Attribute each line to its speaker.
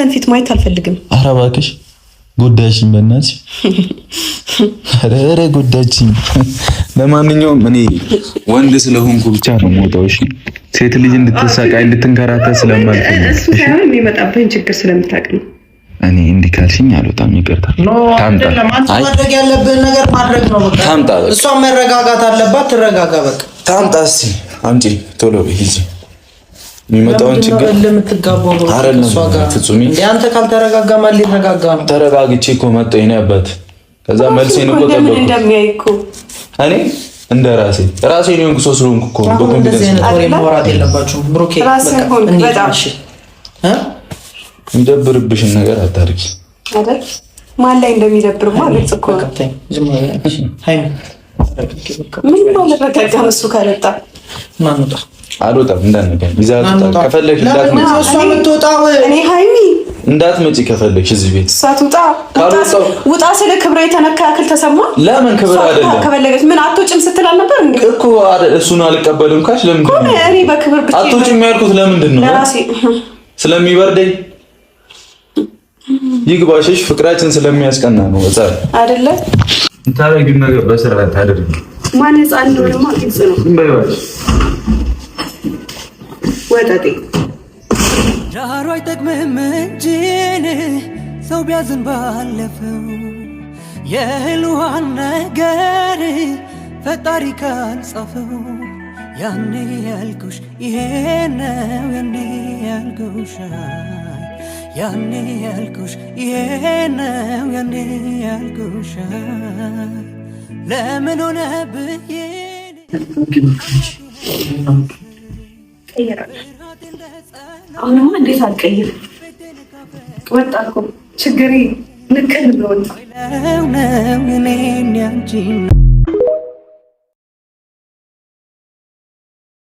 Speaker 1: ፊት ማየት አልፈልግም።
Speaker 2: ኧረ እባክሽ ጎዳሽኝ፣ በእናትሽ ኧረ ጎዳችኝ። ለማንኛውም እኔ ወንድ ስለሆንኩ ብቻ ነው የምወጣው። እሺ ሴት ልጅ እንድትሰቃይ እንድትንከራተት ስለማልፈልግ
Speaker 1: እሱ ሳይሆን የሚመጣብህን ችግር ስለምታውቅ ነው።
Speaker 2: እኔ እንዲህ ካልሽኝ አልወጣም። ይቅርታ። ታምጣ።
Speaker 3: ማድረግ ያለብህን ነገር ማድረግ ነው። በቃ
Speaker 2: ታምጣ።
Speaker 3: እሷ መረጋጋት አለባት። ትረጋጋ። በቃ
Speaker 2: ታምጣ። እስኪ አምጪ፣ ቶሎ በይ ሂጂ። የሚመጣውን ችግር
Speaker 3: ለምትጋባው
Speaker 2: አይደለም ፍጹሜ።
Speaker 3: አንተ ካልተረጋጋ ማን ሊረጋጋ ነው?
Speaker 2: ተረጋግቼ እኮ መጣሁ የእኔ አባት። ከዛ መልሴን እኮ ጠበቅኩት። እኔ እንደ ራሴ ራሴን የሆንኩ ሰው ስለሆንኩ እኮ በ confidence
Speaker 3: ማውራት የለባችሁም። ብሩኬ
Speaker 2: የሚደብርብሽን ነገር አታድርጊ።
Speaker 1: አይደል? ማን ላይ እንደሚደብርማ ግልጽ እኮ ነው። ምንም አልረጋጋም እሱ ካልወጣ
Speaker 2: አልወጣም። እንዳትነካኝ ይዘሀት ውጣ ከፈለግሽ። እንዳትመጪ
Speaker 3: እሷ የምትወጣው
Speaker 1: እኔ ሀይሚ
Speaker 2: እንዳትመጪ ከፈለግሽ እዚህ ቤት
Speaker 1: እሷ ትውጣ። ውጣ ስለ ክብሬ የተነካ ያክል ተሰማ።
Speaker 2: ለምን ክብር አይደለም
Speaker 1: ከፈለገች ምን አትወጭም ስትል አልነበር እንዴ?
Speaker 2: እኮ እሱን አልቀበልም ካልሽ ለምንድን ነው
Speaker 1: እኔ በክብር ብቻ
Speaker 2: አትወጭም ያልኩት? ለምንድን ነው?
Speaker 1: ለራሴ
Speaker 2: ስለሚበርደኝ ይግባሽሽ። ፍቅራችን ስለሚያስቀና ነው። ህፃን
Speaker 1: አይደለ?
Speaker 2: የምታደርጊውን ነገር በስርዓት አድርጊ።
Speaker 1: ማን ህፃን እንደሆነማ ግልጽ ነው።
Speaker 2: ዝም በይ እባክሽ።
Speaker 1: ወጠጤ
Speaker 4: ዳሩ አይጠቅምም እንጂን ሰው ቢያዝን ባለፈው የህልዋን ነገር ፈጣሪ ካልጻፈው ያኔ ያልኩሽ ይሄ ነው ያኔ ያልኩሽ ያኔ ያልኩሽ ይሄ ነው ያኔ ያልኩሽ ለምን ሆነ ብዬ
Speaker 1: አሁንማ እንዴት አልቀይርም? ወጣ እኮ ችግሬ ንቅል ብሎ ወጣ።
Speaker 4: ነው እኔን ያንቺን